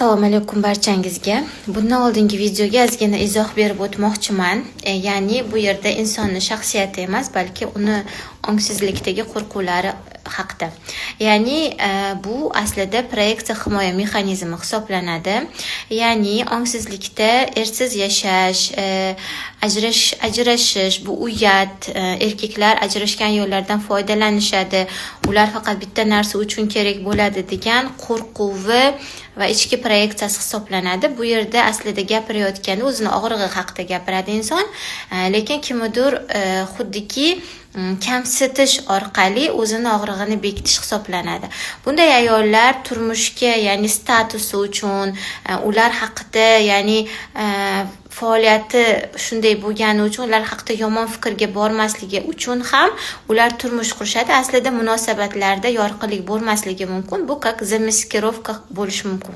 Assalomu alaykum barchangizga. Bundan oldingi videoga ozgina izoh berib o'tmoqchiman. Ya'ni bu yerda insonni shaxsiyati emas, balki uni ongsizlikdagi qo'rquvlari haqida. Ya'ni bu aslida proyeksiya himoya mexanizmi hisoblanadi. Ya'ni ongsizlikda ersiz yashash, ajrashish bu uyat, erkaklar ajrashgan ayollardan foydalanishadi, ular faqat bitta narsa uchun kerak bo'ladi degan qo'rquvi va ichki proyeksiyasi hisoblanadi. Bu yerda aslida gapirayotganda o'zini og'rig'i haqida gapiradi inson, lekin kimnidir xuddiki kamsitish orqali o'zini og'rig'ini bekitish hisoblanadi. Bunday ayollar turmushga, ya'ni statusi uchun, ular haqida, ya'ni faoliyati shunday bo'lgani uchun ular haqida yomon fikrga bormasligi uchun ham ular turmush qurishadi. Aslida munosabatlarda yorqinlik bo'lmasligi mumkin. Bu как замаскировка bo'lishi mumkin.